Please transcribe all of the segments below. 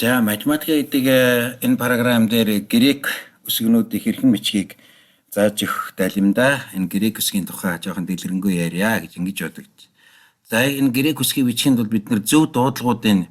За, математика гэдэг энэ програм дээр грек үсгнүүдийг хэрхэн бичгийг зааж өгөх далимдаа энэ грек үсгийн тухай жоохон дэлгэрэнгүй ярья гэж ингэж бодогдож. За, энэ грек үсгийг бичихэнд бол бид нар зөв дуудлагуудыг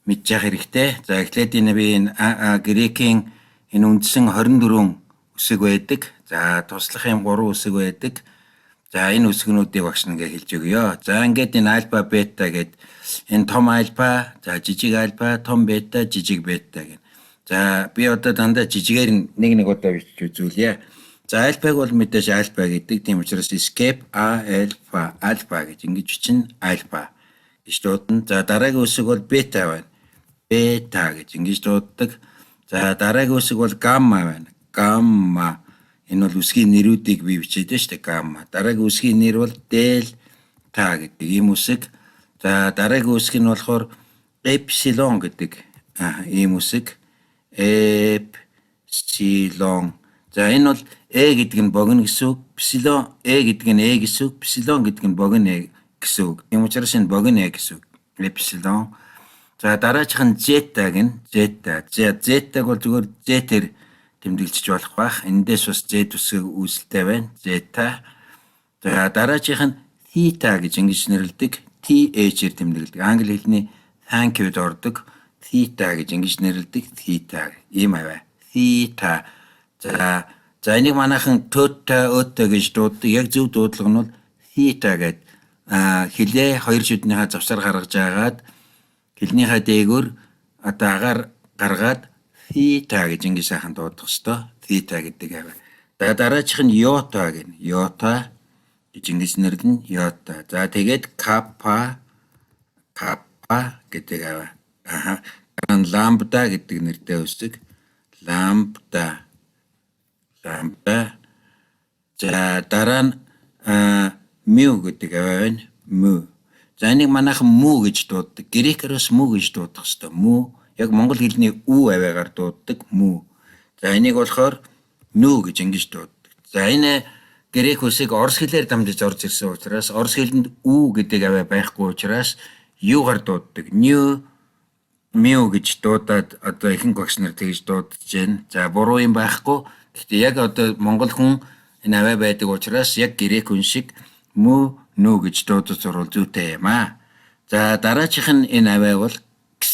мэдж явах хэрэгтэй. За, эхлээд энэ би энэ грекийн энэ үндсэн 24 үсэг байдаг. За, туслах юм 3 үсэг байдаг. За, энэ үсгнүүдийг багш ингээ хэлж өгье. За, ингээд энэ альфа, бета гэд энэ том альфа, за жижиг альфа, том бета, жижиг бета гэх. За, би одоо дандаа жижигээр нэг нэг удаа бичиж үзүүлье. За, альфаг бол мэдээж альфа гэдэг. Тийм учраас escape а альфа альфа гэж ингэж бичнэ, альфа гэж дуудана. За, дараагийн үсэг бол бета байна. Бета гэж ингэж дууддаг. За, дараагийн үсэг бол гамма байна. Гамма. Энэ бол үсгийн нэрүүдийг би бичээд байна шүү дээ. Гамма. Дараагийн үсгийн нэр бол дельта гэдэг ийм үсэг. За, дараагийн үсэг нь болохоор эпсилон гэдэг ийм үсэг. Эпсилон. За, энэ бол э гэдэг нь богино гэсэн үг. Псилон, э гэдэг нь э гэсэн үг. Псилон гэдэг нь богино э гэсэн үг. Тийм учраас энэ богино э гэсэн үг. Эпсилон. За, дараачих нь зета гэн. Зета. За, зетаг бол зүгээр зетээр тэмдэглэж болох байх. Эндээс бас Z үсэг үүсэлтэй байна. Зета. За, дараачих нь theta гэж ингэж нэрлэдэг. TH-ээр тэмдэглэдэг. Англи хэлний thank you-д ордог. Theta гэж ингэж нэрлэдэг. Theta ийм аваа. Theta. За, за энийг манайхан төта, өтө гэж дууддаг. Яг зөв дуудлага нь бол theta гэдэг. Хилээ хоёр шүднийхээ завсар гаргаж агаад хилнийхээ дээгүүр одоо агаар гаргаад theta гэж ингэж сайхан дуудах ёстой. Theta гэдэг аваа. За, дараачих нь йота гэнэ. Йота гэж ингэж нэрлэнэ. Йота. За, тэгээд каппа, каппа гэдэг аваа. Аха. Дараа нь ламбда гэдэг нэртэй үсэг. Ламбда. Ламбда. За, дараа нь мю гэдэг аваа байна. Мю. За, энийг манайхан мүү гэж дууддаг. Грекээр бас мүү гэж дуудах хэвээр. Мүү яг монгол хэлний үү аваагаар дууддаг, мүү. За, энийг болохоор нүү гэж ингэж дууддаг. За, энэ грек үсэг орос хэлээр дамжиж орж ирсэн учраас, орос хэлэнд үү гэдэг аваа байхгүй учраас юугаар дууддаг? Ню, мю гэж дуудаад одоо ихэнх багш нар тэгж дуудаж байна. За, буруу юм байхгүй. Гэхдээ яг одоо монгол хүн энэ аваа байдаг учраас яг грек хүн шиг мүү, нүү гэж дуудаж сурвал зүйтэй юм аа. За, дараачих нь энэ аваа бол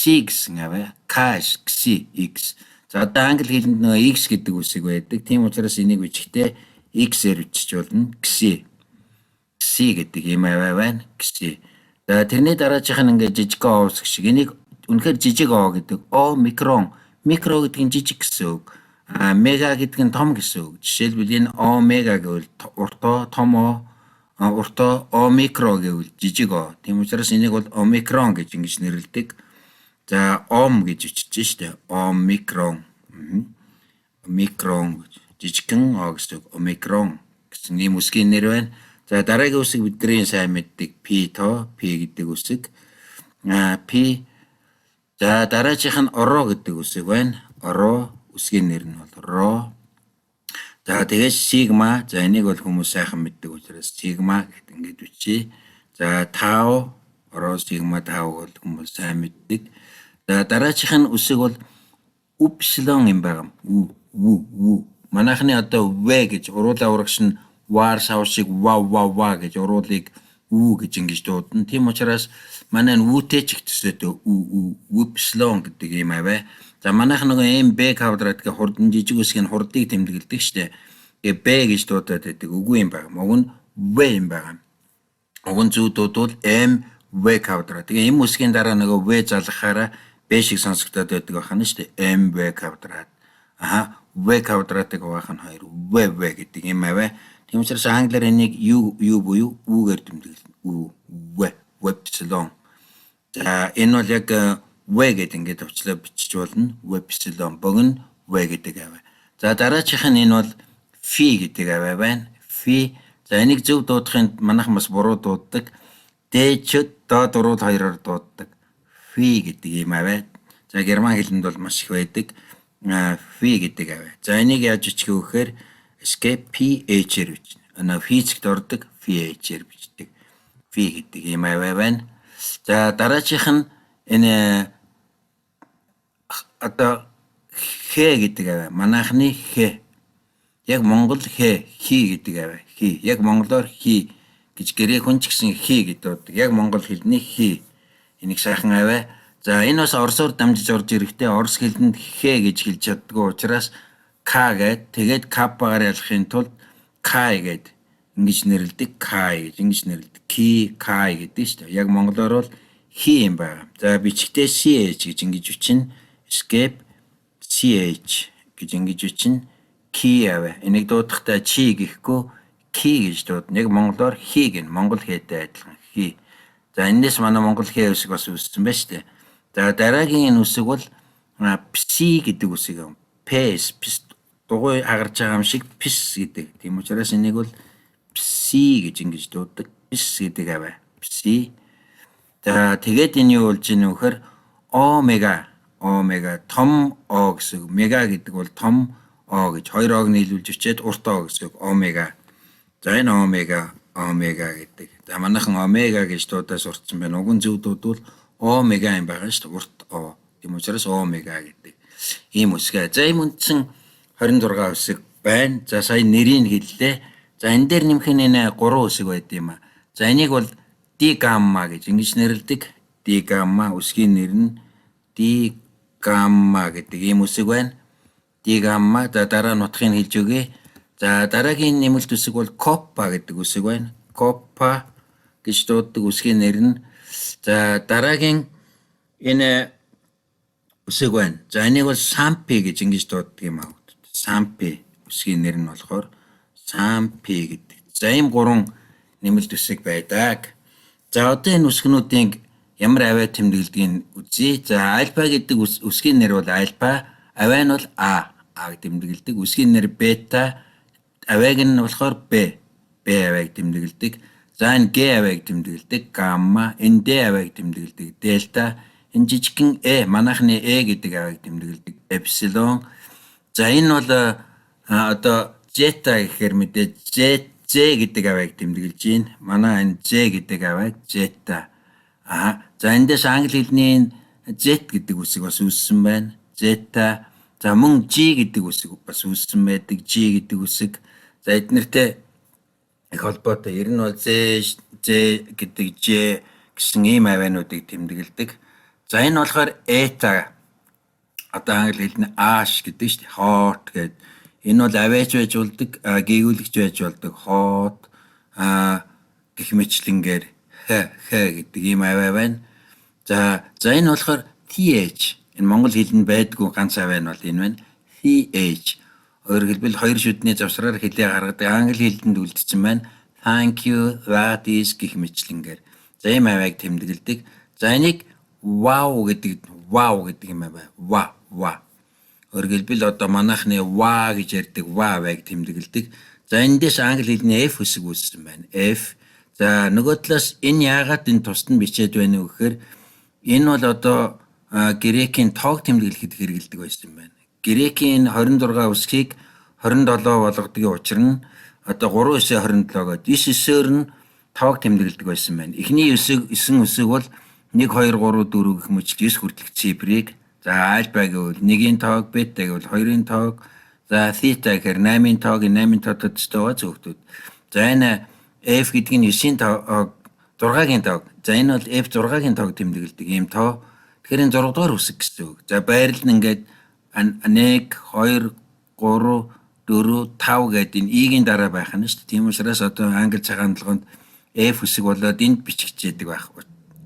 кси гэсэн аваа. К кси x. За, одоо англи хэлэнд нөгөө x гэдэг үсэг байдаг. Тийм учраас энийг бичихдээ x-ээр бичиж болно. Кси. Кси гэдэг ийм аваа байна. Кси. За, тэрний дараачих нь ингээд жижиг о үсэг шиг. Энийг үнэхээр жижиг о гэдэг. Омикрон. Микро гэдэг нь жижиг гэсэн үг. А мега гэдэг нь том гэсэн үг. Жишээлбэл, энэ омега гэвэл уртоо том о, уртоо, омикро гэвэл жижиг о. Тийм учраас энийг бол омикрон гэж ингэж нэрлэдэг. За, ом гэж бичиж штэ. Омикрон. Микрон, жижигхэн о гэсэн үг. Омикрон гэсэн ийм үсгийн нэр байна. За, дараагийн үсэг бидний сайн мэддэг пи тоо, пи гэдэг үсэг. Пи. За, дараачих нь ро гэдэг үсэг байна. Ро, үсгийн нэр нь бол ро. За, тэгээд сигма. За, энийг бол хүмүүс сайхан мэддэг учраас сигма гэдэг ингэж бичье. За, тау, ро, сигма, тау бол хүмүүс сайн мэддэг. За, дараачих нь үсэг бол упсилон юм байгаа. У, у, у. Манайхны одоо в гэж уруулаа урагш нь вар сав шиг ва ва ва гэж уруулыг үү гэж ингэж дуудана. Тийм учраас манай нь үүтэй ч их төсөөтэй у у упсилон гэдэг ийм аваа. За, манайх нөгөө м б квадрат гэх хурдан жижиг үсгийг хурдыг тэмдэглэдэг штэ. Тэгээ б гэж дуудаад байдаг. Үгүй юм байна. Уг нь в юм байна. Уг нь зөв дуудвал м в квадрат. Тэгээ м үсгийн дараа нөгөө в залгахаараа б шиг сонсогдоод байдаг байна штэ. М в квадрат. Аха, в квадратыг хуваах нь 2. В в гэдэг юм аваа. Тийм учраас англиар энийг ю ю буюу үгээр тэмдэглэнэ. У, в, вепсилон. За, энэ бол яг в гэдэг ингээд товчлоо бичиж болно. Вепсилон, богино в гэдэг аваа. За, дараачих нь энэ бол фи гэдэг аваа байна. Фи. За, энийг зөв дуудахын манайхан бас буруу дууддаг. Д ч доод уруул хоёроор дууддаг. Фи гэдэг ийм аваа. За, герман хэлэнд бол маш их байдаг. Фи гэдэг аваа. За, энийг яаж бичих вэ гэхээр escape PH-ээр бичнэ. Ана физикт ордог PH-ээр бичдэг. Фи гэдэг ийм аваа байна. За, дараачих нь энэ одоо хэ гэдэг авиа. Манайхны хэ. Яг монгол хэ, хи гэдэг авиа. Хи. Яг монголоор хи гэж грек хүн ч гэсэн хи гэдэг дууддаг. Яг монгол хэлний хи. Энийг сайхан авиа. За энэ бас орсоор дамжиж орж ирэхдээ орос хэлэнд хэ гэж хэлж чаддгүй учраас к гээд тэгээд каппагаар ялахын тулд кай гээд ингэж нэрлэдэг. Кай гэж ингэж нэрлэдэг. Ки, кай гэдэг шүү дээ. Яг монголоор бол хи юм байна. За бичгтээ CH гэж ингэж бичнэ. Escape CH гэж ингэж бичнэ. Ки аваа. Энийг дуудахдаа чи гэхгүй ки гэж дуудана. Яг монголоор хи гэнэ. Монгол хээтэй адилхан хи. За энэс манай монгол хээ үсэг бас үүссэн байна шүү дээ. За дараагийн энэ үсэг бол пси гэдэг үсэг юм. Пэс, пс дугуй хагарч байгаа юм шиг пс гэдэг. Тийм учраас энийг бол пси гэж ингэж дууддаг. Пс гэдэг аваа. Пси. За тэгээд энэ юу болж ийнэ вэхээр омега, омега том о гэсэн. Мега гэдэг бол том о гэж хоёр ог нийлүүлж өчөөд урт о гэсэн. Омега. За энэ омега, омега гэдэг. За манайхан омега гэж дуудаа сурцсан байна. Уг нь зөв дуудвал омега юм байгаа шүү дээ. Урт о. Тийм учраас омега гэдэг. Ийм үсгэ. За ийм үндсэн 26 үсэг байна. За сая нэрийг хэллээ. За энэ дээр нэмэх нь энэ 3 үсэг байд юм а. За энийг бол ди гамма гэж ингэж нэрлэдэг. Ди гамма үсгийн нэр нь ди гамма гэдэг ийм үсэг байна. Ди гамма. За дараа нутгийг хэлж өгье. За дараагийн нэмэлт үсэг бол коппа гэдэг үсэг байна. Коппа гэж дууддаг үсгийн нэр нь. За дараагийн энэ үсэг байна. За энийг бол сампи гэж ингэж дууддаг юм аа. Сампи үсгийн нэр нь болохоор сампи гэдэг. За ийм гурван нэмэлт үсэг байдаг. За одоо энэ үсгнүүдийн ямар авиа тэмдэглэдгийг үзье. За альфа гэдэг үсгийн нэр бол альфа, авиа нь бол а, а-г тэмдэглэдэг. Үсгийн нэр бета, авиаг нь болохоор Б, Б авиаг тэмдэглэдэг. За энэ Г авиаг тэмдэглэдэг, гамма, энэ Д авиаг тэмдэглэдэг, дельта, энэ жижигхэн Э, манайхны Э гэдэг авиаг тэмдэглэдэг, эпсилон. За энэ бол одоо зета гэхээр мэдээ З, З гэдэг авиаг тэмдэглэж байна. Манай энэ З гэдэг авиаг зета. Аа за эндээс англи хэлний Z гэдэг үсэг бас үүссэн байна. Зета. За мөн G гэдэг үсэг бас үүссэн байдаг. G гэдэг үсэг. За эднэртэй их холбоотой. Ер нь бол Z, Z гэдэг Ж гэсэн ийм авиануудыг тэмдэглэдэг. За энэ болохоор эта одоо англи хэлний ash гэдэг шүү дээ. Hot гэдэг. Энэ бол авиач байж болдог, гийгүүлэгч байж болдог. Hot гэх мэтлэнгээр х х гэдэг ийм авиа байна. За энэ болохоор TH. Энэ монгол хэлэнд байдгүй ганц авиа нь бол энэ байна. TH. Өөрөөр хэлбэл хоёр шүдний завсраар хэлээ гаргадаг англи хэлэнд үлдсэн байна. Thank you, that is гэх мэтлэнгээр. За ийм авиаг тэмдэглэдэг. За энийг wow гэдэг, wow гэдэг юм авиа. Ва, ва. Өөрөөр хэлбэл одоо манайхны ва гэж ярьдаг ва авиаг тэмдэглэдэг. За эндээс англи хэлний F үсэг үүссэн байна. F. За нөгөө талаас энэ яагаад энэ тусад нь бичээд байна вэ гэхээр энэ бол одоо грекийн тоог тэмдэглэхэд хэрэглэдэг байсан юм байна. Грекийн 26 үсгийг 27 болгодгийн учир нь одоо 3 9 27 гээд 9 9-оор нь тоог тэмдэглэдэг байсан байна. Эхний 9 9 үсэг бол 1 2 3 4 гэх мэт 9 хүртэлх цифрыг за альфа гэвэл 1-ийн тоог, бета гэвэл 2-ын тоог, за theta гэхээр 8-ын тоог, 8-ын тоодод төстэй байгаа зөвхөн. За энэ F гэдэг нь 9-ийн тоог, 6-гийн тоог. За энэ бол F 6-гийн тоог тэмдэглэдэг ийм тоо. Тэгэхээр энэ 6 дугаар үсэг гэсэн үг. За байрлал нь ингээд 1 2 3 4 5 гэдэг энэ И-гийн дараа байх нь шүү дээ. Тийм учраас одоо англи цагаан толгойнд F үсэг болоод энд бичигчээдэг байх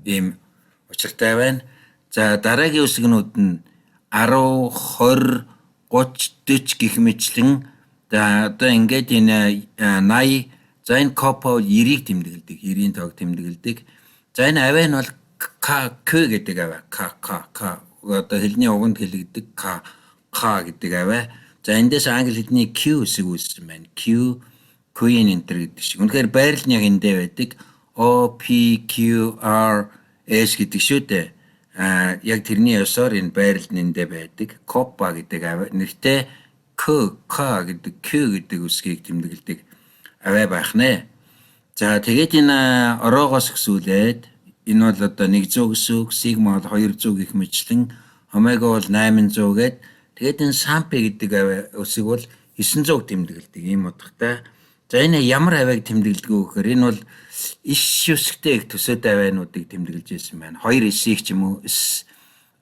ийм учиртай байна. За дараагийн үсгнүүд нь 10, 20, 30, 40 гэх мэтлэн за одоо ингээд энэ 80, за энэ копа бол 90-ийг тэмдэглэдэг. 90-ийн тоог тэмдэглэдэг. За энэ авиа нь бол К, К гэдэг авиа. К, К, К. Одоо хэлний уганд хэлэгдэг К, К гэдэг авиа. За эндээс англи хэлний Q үсэг үүссэн байна. Q, Queen enter гэдэг шиг. Үнэхээр байрлал нь яг эндээ байдаг. O, P, Q, R, S гэдэг шүү дээ. Яг тэрний ёсоор энэ байрлал нь эндээ байдаг. Копа гэдэг авиа нэртэй К, К гэдэг Q гэдэг үсгийг тэмдэглэдэг авиа байх нэ. За тэгээд энэ ороогоос өсүүлээд энэ бол одоо 100 гэсэн үг, сигма бол 200 гэх мэтлэн Омега бол 800 гээд тэгээд энэ Сампи гэдэг үсэг бол 900 тэмдэглэдэг ийм утгатай. За энэ ямар авиаг тэмдэглэдэг вэ гэхээр энэ бол иш үсгтэй их төсөөтэй авиануудыг тэмдэглэж байсан байна. Хоёр эсийг ч юм уу эс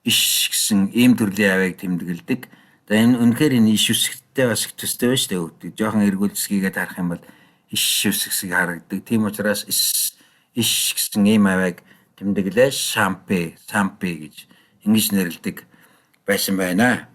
иш гэсэн ийм төрлийн авиаг тэмдэглэдэг. За энэ үнэхээр энэ иш үсгтэй бас их төстэй байна шүү дээ. Жохон эргүүлсгийгээд харах юм бол иш үсэг шиг харагддаг. Тийм учраас эс иш гэсэн ийм авиаг тэмдэглээ Шампи, Сампи гэж ингэж нэрлэдэг байсан байна.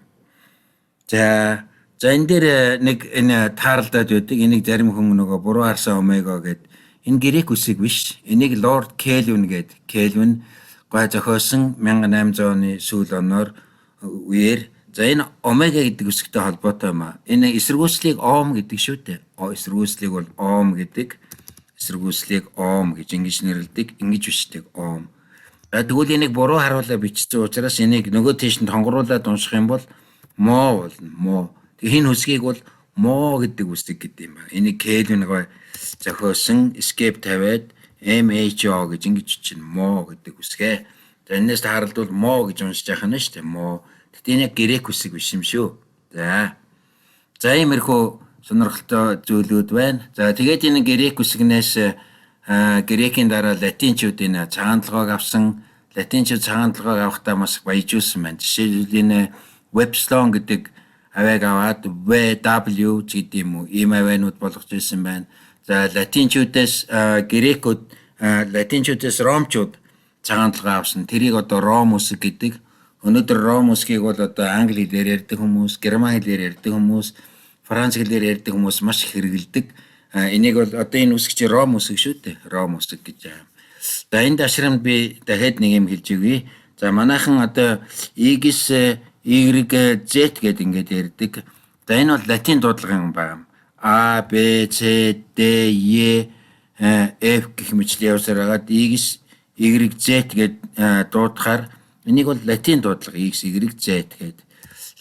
За за энэ дээр нэг энэ тааралдаад байдаг. Энийг зарим хүн нөгөө буруу харсан омега гэд энэ грек үсэг биш. Энийг Лорд Келвин гэд Келвин гой зохиосон 1800 оны сүүл оноор үеэр за энэ омега гэдэг үсэгтэй холбоотой юм а. Энэ эсэргүүцлийг ом гэдэг шүү дээ. Эсэргүүцлийг бол ом гэдэг. Эсэргүүцлийг ом гэж ингэж нэрлэдэг. Ингэж бичдэг ом. За тэгвэл энийг буруу харуулаа бичсэн учраас энийг нөгөө тийш нь тонгоруулаад унших юм бол мо болно. Мо. Тэгээ энэ үсгийг бол мо гэдэг үсэг гэдэг юм ба. Энийг Келвин гой зохиосон escape тавиад MHO гэж ингэж чинь мо гэдэг үсгэ. За энэс тааралдвал мо гэж уншиж байгаа нь шүү дээ. Мо. Гэтэ энэ яг грек үсэг биш юм шүү. За. За иймэрхүү сонирхолтой зүйлүүд байна. За тэгээд энэ грек үсгнээс грекийн дараа латинчууд энэ цагаан толгойг авсан. Латинчууд цагаан толгойг авахдаа маш их баяжуулсан байна. Жишээлбэл энэ Webslon гэдэг авиаг аваад VW гэдэг юм уу ийм авианууд болгож ирсэн байна. За латинчуудаас грекүүд латинчуудаас ромчууд цагаан толгой авсан. Тэрийг одоо ром үсэг гэдэг. Өнөөдөр ром үсгийг бол одоо англи хэлээр ярьдаг хүмүүс, герман хэлээр ярьдаг хүмүүс, франц хэлээр ярьдаг хүмүүс маш их хэрэглэдэг. Энийг бол одоо энэ үсэг чи ром үсэг шүү дээ. Ром үсэг гэж байгаа. За энэ дашрамд би дахиад нэг юм хэлж өгье. За манайхан одоо X, Y, Z гэдэг ингээд ярьдаг. За энэ бол латин дуудлагын байгаа. A, B, C, D, E, F гэх мэтлэн явсаар хагаад X, Y, Z гэд дуудахаар энийг бол латин дуудлага X, Y, Z гэд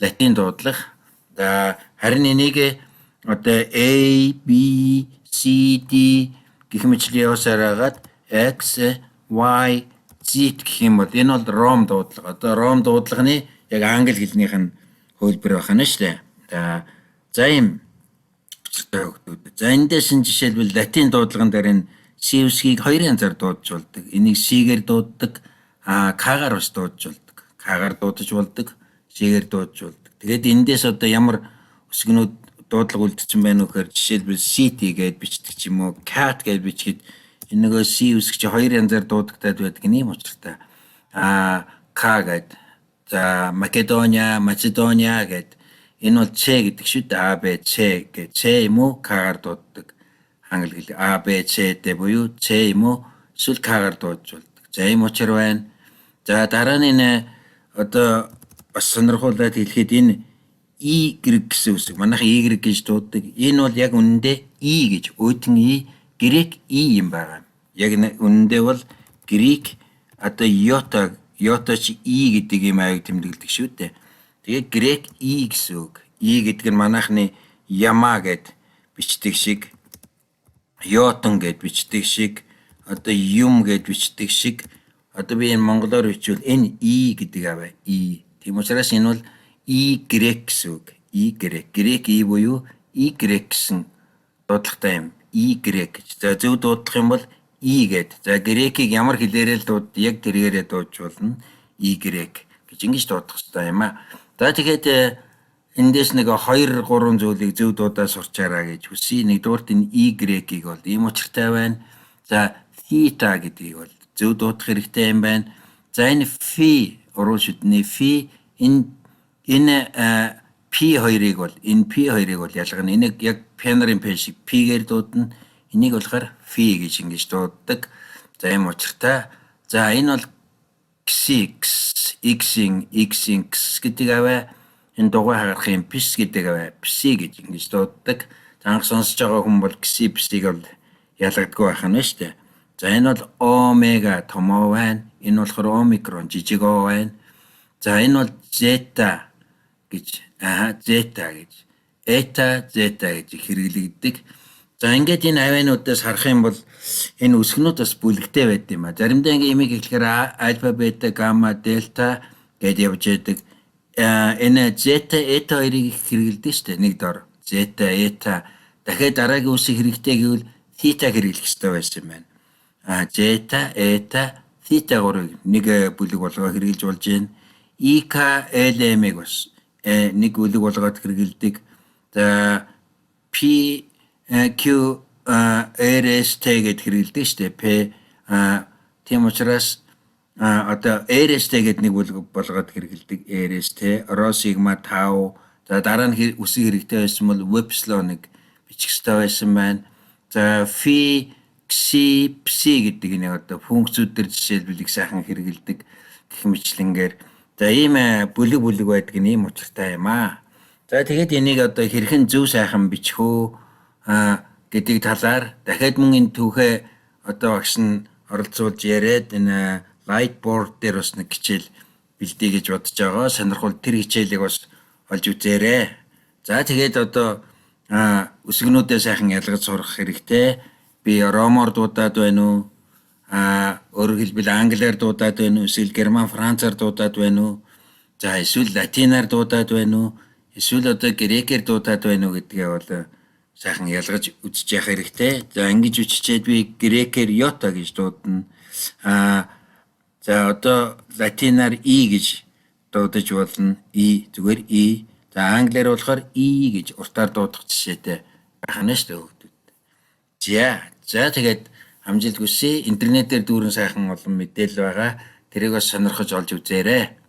латин дуудлага. За харин энийг одоо A, B, C, D гэх мэтлэн явсаар хагаад X, Y, Z гэх юм бол энэ бол ром дуудлага. Одоо ром дуудлагын яг англи хэлнийх нь хөлбөр байна шүү дээ. За за ийм хөгтүүд. За эндээс нь жишээлбэл латин дуудлаган дээр энэ C үсгийг хоёр янзаар дуудаж болдог. Энийг C-гээр дууддаг, а К-гаар бас дуудаж болдог. К-гаар дуудаж болдог, C-гээр дуудаж болдог. Тэгээд эндээс одоо ямар үсгнүүд дуудлага үлдсэн байна вэ гэхээр жишээлбэл city гэдээ бичдэг ч юм уу, cat гэж бичгээд энэ нөгөө C үсэг чи хоёр янзаар дуудагдаад байдаг нь юм учиртай. А К гэд за Македониа, Македониа гэд энэ бол C гэдэг шүү дээ. А Б С гэж С юм уу К-гаар дууддаг. Англи хэл А Б С Д буюу С юм уу эсвэл К-гаар дуудаж болдог. За ийм учир байна. За дараа нь энэ одоо бас сонирхуулаад хэлэхэд энэ Y гэсэн үсэг. Манайхан Y гэж дууддаг. Энэ бол яг үнэндээ И гэж өөдөн И грек И юм байгаа. Яг үнэндээ бол грек одоо йота йота чи И гэдэг юм аяг тэмдэглэдэг шүү дээ. Тэгээд грек И гэсэн үг. И гэдэг нь манайхны яма гэд бичдэг шиг, йотон гэд бичдэг шиг, одоо юм гэд бичдэг шиг. Одоо би энэ монголоор бичвэл энэ И гэдэг аваа. И. Тийм учраас энэ бол И грек гэсэн үг. И грек. Грек И буюу И гэсэн дуудлагатай юм. И грек гэж. За зөв дуудлах юм бол И гэд. За грекийг ямар хэлээрээ л дууд яг тэргээрээ дуудаж болно. И грек гэж ингэж дуудах хэрэгтэй юм а. За тэгээд эндээс нэг 2 3 зүйлийг зөв дуудаа сурчаараа гэж хүсье. Нэгдүгüрт энэ Y-ийг бол ийм учиртай байна. За theta гэдгийг бол зөв дуудах хэрэгтэй юм байна. За энэ phi уруу шүдний phi энэ энэ P2-ыг бол энэ P2-ыг бол ялгана. Энийг яг пианарын P шиг P-гээр дуудана. Энийг болохоор phi гэж ингэж дууддаг. За ийм учиртай. За энэ бол X X-ийн X-ийн X гэдэг аваа. Энэ дугуй хагарахын пис гэдэг аваа. Пси гэж ингэж дууддаг. За анх сонсож байгаа хүн бол Кси псиг бол ялгадаггүй байх нь шүү дээ. За энэ бол омега томоо байна. Энэ болохоор омикрон жижиг о байна. За энэ бол зета гэж зета гэж эта зета гэж хэрэглэгддэг. За ингээд энэ авиануудаас харах юм бол энэ үсгнүүд бас бүлэгтэй байд юм а. Заримдаа ингээ имийг эхлэхээр альфа, бета, гамма, дельта гэдээ явж яадаг. Энэ зета, эта хоёрыг их хэрэгэлдэг шүү дээ. Нэг дор. Зета, эта, дахиад дараагийн үсэг хэрэгтэй гэвэл theta хэрэглэх хэрэгтэй байсан юм байна. Зета, эта, theta гурвыг нэг бүлэг болгоо хэрэглэж болж байна. IK, LM-ыг бас нэг бүлэг болгоод хэрэглэдэг. За, P, Q, R, S, T гэд хэрэглэдэг шүү дээ. P, тийм учраас одоо RST гэдэг нэг бүлэг болгоод хэрэглэдэг. RST, Rho, sigma, tau. За, дараа нь үсэг хэрэгтэй байсан бол epsilon-ыг бичих хэрэгтэй байсан байна. За, phi, xi, psi гэдэг нэг одоо функцүүд төр жишээлбэл их сайхан хэрэглэдэг гэх мэтчилэнгээр, за, ийм бүлэг бүлэг байдаг нь ийм учиртай юм аа. За, тэгээд энийг одоо хэрхэн зөв сайхан бичих үү гэдэг талаар дахиад мөн энэ түүхээ одоо багш нь оролцуулж яриад энэ lightboard дээр бас нэг хичээл бэлдээ гэж бодож байгаа. Сонирхол тэр хичээлийг бас олж үзээрэй. За, тэгээд одоо үсгнүүдээ сайхан ялгаж сурах хэрэгтэй. Би ромоор дуудаад байна уу? Өөрөөр хэлбэл англиар дуудаад байна уу? Эсвэл герман, францаар дуудаад байна уу? За, эсвэл латинаар дуудаад байна уу? Эсвэл одоо грекээр дуудаад байна уу гэдгээ бол сайхан ялгаж үзэж явах хэрэгтэй. За, ингэж үчичээд би грекээр йота гэж дуудана. За, одоо латинаар и гэж дуудаж болно. И, зүгээр и. За, англиар болохоор и гэж уртаар дуудах жишээтэй байх нь шүү дээ, хүүхдүүд. За, тэгээд амжилт хүсье. Интернетээр дүүрэн сайхан олон мэдээлэл байгаа. Тэрийг бас сонирхож олж үзээрэй.